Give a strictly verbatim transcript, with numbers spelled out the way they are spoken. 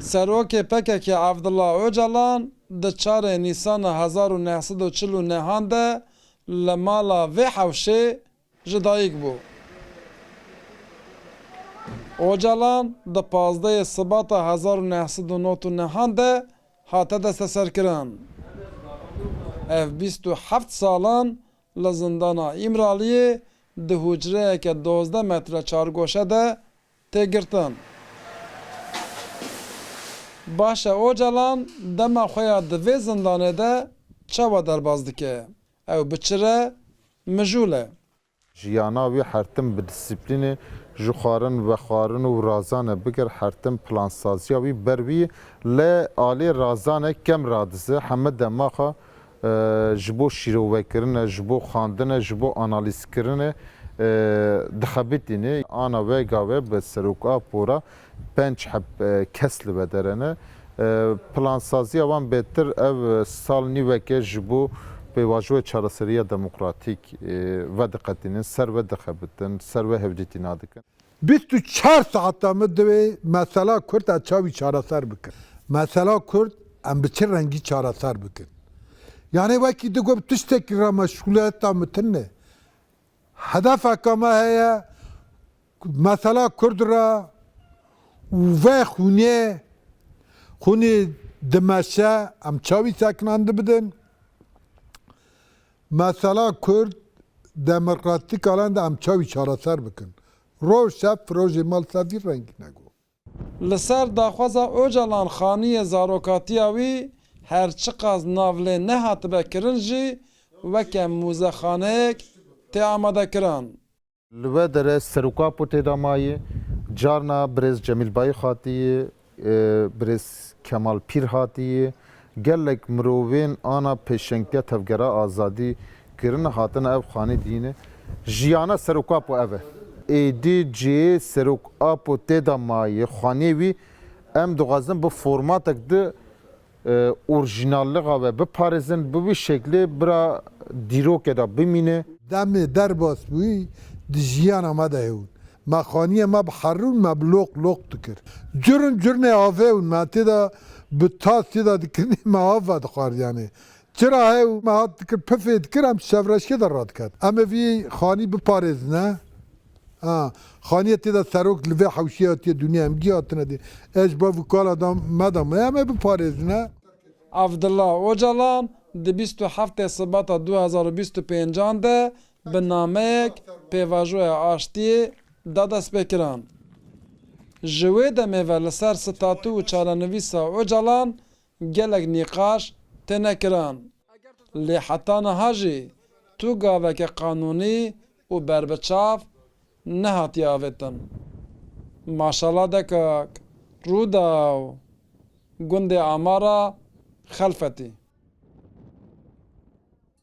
Serokê P K K Evdila Ocalan di çarê Nîsana hezar û neh sed û çil û nehan de li mala vê hewşê ji dayik bû. Ocalan di pazdehê Sibata hezar û neh sed û nod û nehan de hate desteserkirin. Ev bîst û heft salan li zindana Îmraliyê di hucreyeke dozdeh metre çargoşe de tê girtin. Baş e, Ocalan dema xwe ya di vê zindanê de çawa derbas dike? Ew bi çi re mijûl e? Jiyana wî her tim bi dîsîplînê ji xwarin, vexwarin û razane bigir, her tim plansaziya wî ber wî li alî razane kem radize, heme demaxa, e, ji bo şîrovekirine, ji bo xwendine, ji bo analîzkirine, e, dixebitîne. Ana wega we bi Serok Apo re penc heb, e, kes li ve derene. E, plansaziya wan bêtir ev sal nîveke ji bo pêvajoyê çareseriya demokratîk, e, vediqetînin, ser ve dixebitin, ser ve hevdîtîna dikin. Bîst û çar saeta min divê mesela Kurd ez çawa çareser bikim. Mesela Kurd em bi çi rengî çareser bikin? Yanî wekî digot tiştekî re meşgûliyeta min tune. Hedefeke me heye, mesela Kurd re û vê xûnê, xûnê dimeşe, em çawa sekinandin bidin? Mesela Kurd demokratîk alan de em çawa çareser bikin? Roj şev firojê mal ser vî rengî nego. Li ser daxwaza Ocalan xaniyê zarokatiya wî her çiqas nav lê nehatibe kirin jî weke mûzexaneyek tê amadekirin. Li we dere Serok Apo tê de mayî, carna birêz Cemîl Bayî hatî, e, birêz Kemal Pîr hatî, gelek mirovên ana pêşengtiya tevgera azadî kirine hatine ev xanî dîne. Jiyana Serok Apo ev e. Êdî cihê Serok Apo tê de mayî, xaniyê wî em dixwazin bi formatek di, e, orjînallixa we biparêzin, bi wî şeklê bira dîrokê de bimîne. Demê derbas bûyî di jiyana me de hewin. Me xaniyê me bi herûn me bi loq loq dikir. Curin curinê avê hewin. Me tê de bi tas tê de dikirinê me av vedixward yanî. Çira hew me hat dikir, pifê dikir, em şevreşkê de radiket. Em ê vî xanî biparêzine. Ha, xaniyê tê de serok li vê hewşî hatiye dûniyê, em gî hatine dî. Ez ji bo vî kala da me da me, em ê biparêzine. Evdila Ocalan di bîst û heftê Sibata du hezar û bîst û pêncan de bi nameyek pêvajoya aştiyê da destpêkiran. Ji wê demê ve li ser statû û çarenivîsa Ocalan gelek nîqaş têne kirin. Lê heta niha jî tu gaveke qanûnî û berbiçav nehatiye avêtin. Maşala dekak, Rûdaw, gundê Amara, Xelfetî.